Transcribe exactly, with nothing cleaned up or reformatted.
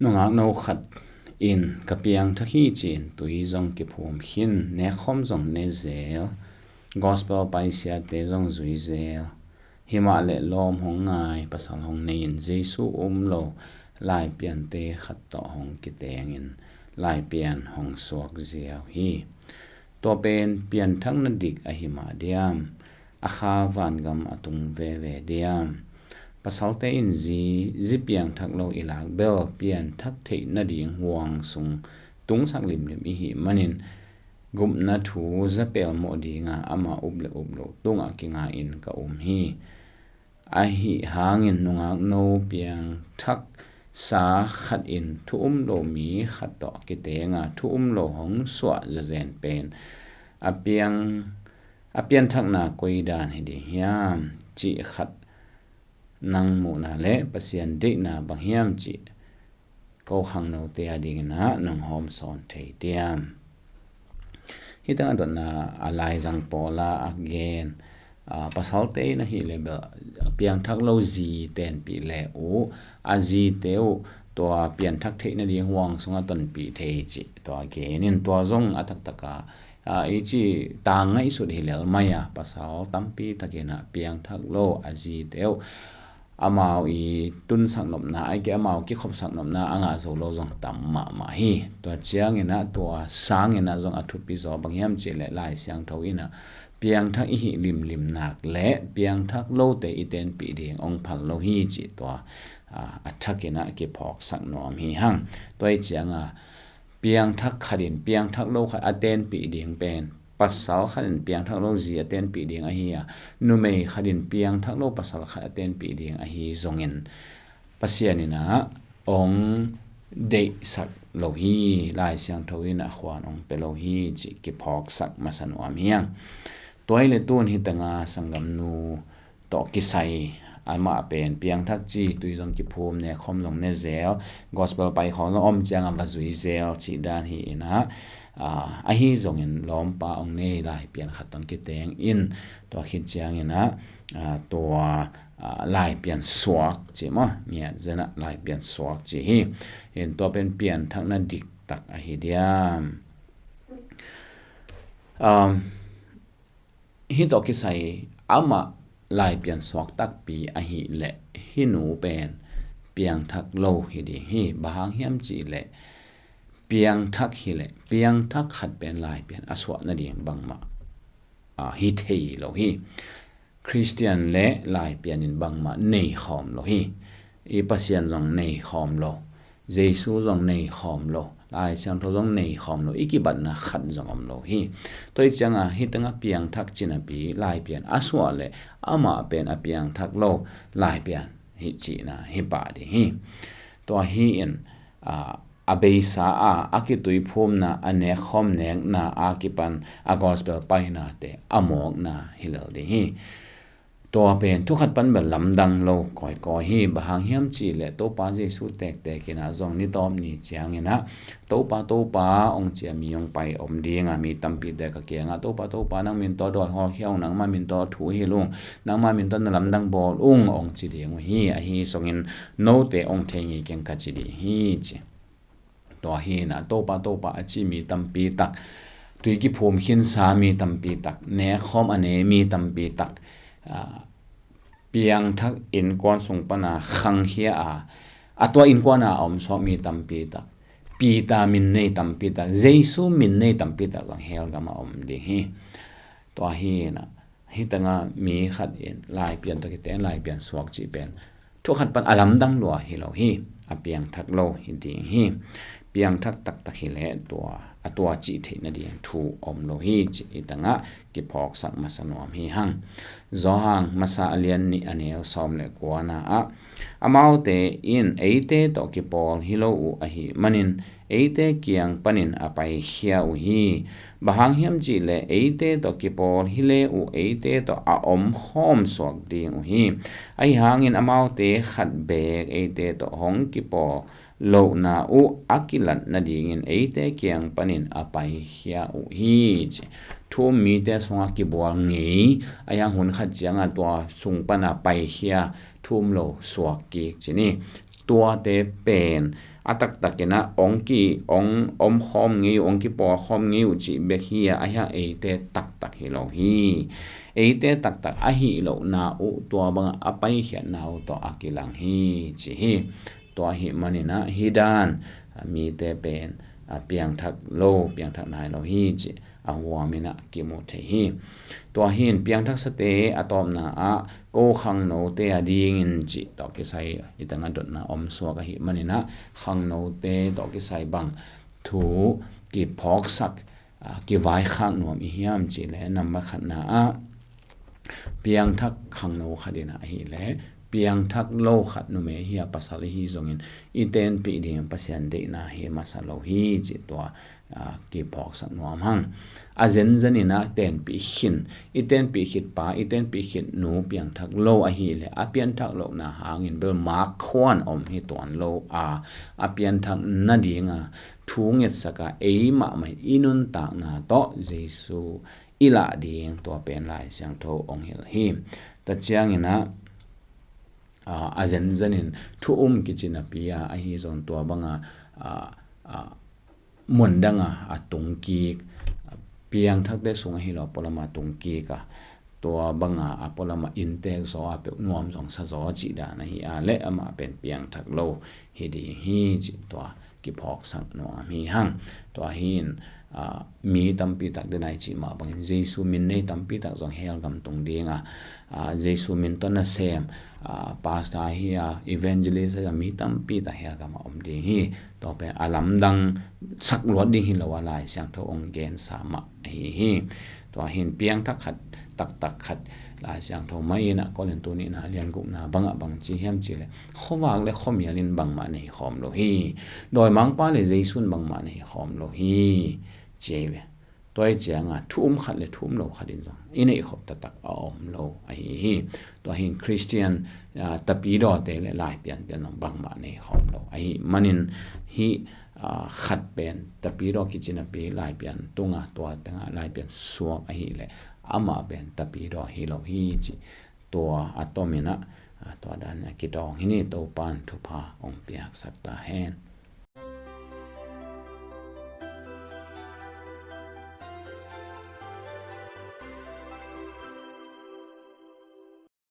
Nungakno khat in ka piangthak hi ci-in tui zong kiphum khin, nekkhawm zong ne zel, gospel paisiate zong zui zel. Himah le lawm hong ngai pasal hong nei-in Jesu um lo laipiante khat tawh hong kitengin laipian hong suak ziau hi. Tua pen pianthakna dik ahi mah diam? A kha vangam a tung veve diam? Pasalte in zi, zi piangthak lo i lak bel pianthak theih nading huang sung tungsak limlim i hih manin gupna thu za pelmawh dinga ama up le up lo tungah kinga-in ka um hi. Ahi hangin nungakno piangthaksa khat in thu um lo mi khat tawh kitenga thu um lo hong suah zazen pen a piang a pianthakna koi dan hi ding hiam cih khat nang muhna le Pasian deihna bang hiam cih ko khangnote a dingin ah nong hawm sawn thei diam? Hih tengah dotna a laizang pawla a gen, a, pasalte in ahih le bel piangthak lo zi tenpih le uh a zite uh tua pianthak theih nading huang sungah tonpih thei cih tua genin tua zong a taktaka a, i ci tang ngaihsut hi lel mai a, pasal tampi takin ah piangthak lo a zite uh amau i tunsak nopna, ai ke amau kikhopsak nopna a ngah zo lo zong tam mahmah hi. Tua ciangin ah tua sangin ah zong a thupi zaw bang hiam cih leh Lai Siangtho in ah piangthak i hih limlim nak le piangthak lote i tenpih ding ong phal lo hi cih tua, a, a thakin ah kiphawksak nuam hi hang. Tua i cianga piangthak khat in piangthak lo khat a tenpih ding pen pasal khat in piangthak lo zi a tenpih ding ahi a, numei khat in piangthak lo pasal khat a tenpih ding ahi zongin Pasian in ah ong deihsak lo hi, Lai Siangtho in ah khuan ong pia lo hi cih kiphawksak masa nuam hi hang. Tua i le tun hi tanga sanggamnu tawh kisai, amah pen piangthak ci, tui zong kiphum, nekhawm zong ne zel, gospel pai khawng zong om cianga va zui zel cih dan hi in ah, a, ahi zongin lawmpa ong nei laipian khat tawh kiteng in tua khit ciangin ah, a, tua, a, laipian suak ci maw, ngiat zenah laipian suak ci hi. In tua pen pianthakna diktak ahi diam? Um, hih tawh kisai amah laipian suak takpi ahih leh hih nu pen piangthak lo hi ding hi. Bang hang hiam cih leh piangthak hi leh piangthak khat pen laipian a suah nading bangmah, a, hi thei lo hi. Khristian le laipian in bangmah nei khawm lo hi. I Pasian zong nei khawm lo, Jesu zong nei khawm lo, Lai Siangtho zong nei khawm lo, i kibatna khat zong om lo hi. Tua i cianga hih tengah piangthak cinapi laipian a suah le amah pen a piangthak lo laipian hi cihna hi pah ding hi. Tua hi in, a, a beisa a, a kituiphumna, a nekkhawm nekna a kipan a gospel painate a mawkna hi lel ding hi. Tua pen thukhat pan bel lamdang lo kawikawi hi. Bang hang hiam cih leh Topa Jesu tektek in ah zong ni tawp ni ciangin ah Topa, Topa ong cia mi ong pai om ding a, mi tampite ka kiangah Topa, Topa nang min tawh dawi hawlkhia ung, nangma min tawh thu hil ung, nangma min tawh na lamdang bawl ung ong ci ding uh hi. Ahi zongin note ong thei ngei keng ka ci ding hi ci. Tua hi in ah Topa, Topa a ci mi tampi tak, tui kiphum khinsa mi tampi tak, nekkhawm a ne mi tampi tak, a, piangthak innkuan sung pana khangkhia a, a tua innkuan a om suak mi tampi tak, Peter min nei tampi tak, Jesu min nei tampi tak zong hell gam a om ding hi. Tua hi in ah hih tengah mi khat in laipian tawh kiteng laipian suak cih pen thukhat pan a lamdang lua hi lo hi. A piangthak lo hi ding hi. Piangthak taktak hi leh tua, a tua cih theih nading thu om lo hi cih hih tengah kiphawksak masa nuam hi hang. Johan masa a lian nih a neu sawm le kuana ah, amaute in eite tawh kipawl hi lo uh ahih manin eite kiang panin a paikhia uh hi. Bang hang hiam cih leh eite tawh kipawl hi le uh eite tawh a omkhawm suak ding uh hi. Ahi hangin amaute khat beek eite tawh hong kipawl lohna uh a kilat nadingin eite kiang panin a paikhia uh hi ci. Thu um mite sungah kibual ngei, ahi hang hun khat ciangah tua sung pana paikhia, thu um lo suak kik ci ni. tuate pen a taktakin ah ong ki ong om khawm ngei uh, ong kipawl khawm ngei uh cih bek hi a, ahi a, eite taktak hi lo hi. Eite taktak ahi lohna uh tua bangah a paikhiatna uh tawh a kilang hi ci hi. Tua ahih manin ah hih dan, a, mite pen, a, piangthak lo, piangthak nai lo hi cih a huamin ah kimu thei hi. Tua hi in piangthaksate a tawpna ah ko khangnote a dingin cih tawh kisai i tangah dotna om suak ahih manin ah khangnote tawh kisai bang thu kiphawksak, a, kivaikhak nuam i hiam cih leh, number khatna ah piangthak khangno khat in ah ahih leh piangthak lo khat, numei hi a pasal i hi zongin, i tenpih ding Pasian deihna hi masa lo hi cih tua, a, kiphawksak nuam hang. A zenzen in ah tenpih khin, i tenpih khit pa, i tenpih khit nu piangthak lo ahih leh a pianthak lohna hangin bel makkhuan om hi tuan lo a, a pianthak nading a thu ngetsak a, ei mahmah in i nuntakna tawh Jesu i lah ding tua pen Lai Siangtho ong hilh hi. Tua ciangin ah, a, a zenzen in thu um kici napi a, ahi zong tua banga, a, a, mun danga a tungkik, a, piangthakte sung ahi lo a pualama tungkik a, tua banga a pualama inntek zaw a peuh nuam zong sa zaw cih dan ahi a, leh amah pen piangthak lo hi ding hi cih tua kiphawksak nuam hi hang. Tua hi in, a, mi tampi tak, denai cih mah bangin Jesu min nei tampi tak zong hell gam tung ding a, a, Jesu min tawh nasem, a, pastor hi a, evangelist hi a, mi tampi tak hell gam ah om ding hi. Tua pen a lamdang sak luat ding hi lo a, Lai Siangtho ong gensa mah ahi hi. Tua hi in piangthak khat, taktak khat, Lai Siangtho mah in ah Korin tu nihna lian gukna bangah bang ci hiam cih leh, khuavak le khuamial in bangmah nei khawm lo hi. Dawimangpa le Jesu in bangmah nei khawm lo hi, ci ei ve. Tua hi cianga thu um khat le thu um lo khat in zong i neih khop taktak a om lo ahi hi. Tua hi in Khristian, a, tapidawte le Laipiante in zong bangmah nei khawm lo ahih manin hih, a, khat pen tapidaw kici napi Laipian tunga tua tengah Laipian suak ahih leh amah pen tapidaw hi lo hi cih tua a tomin ah, a, tua dan a kidawng hi ni. Topa'n thupha ong piaksak ta hen.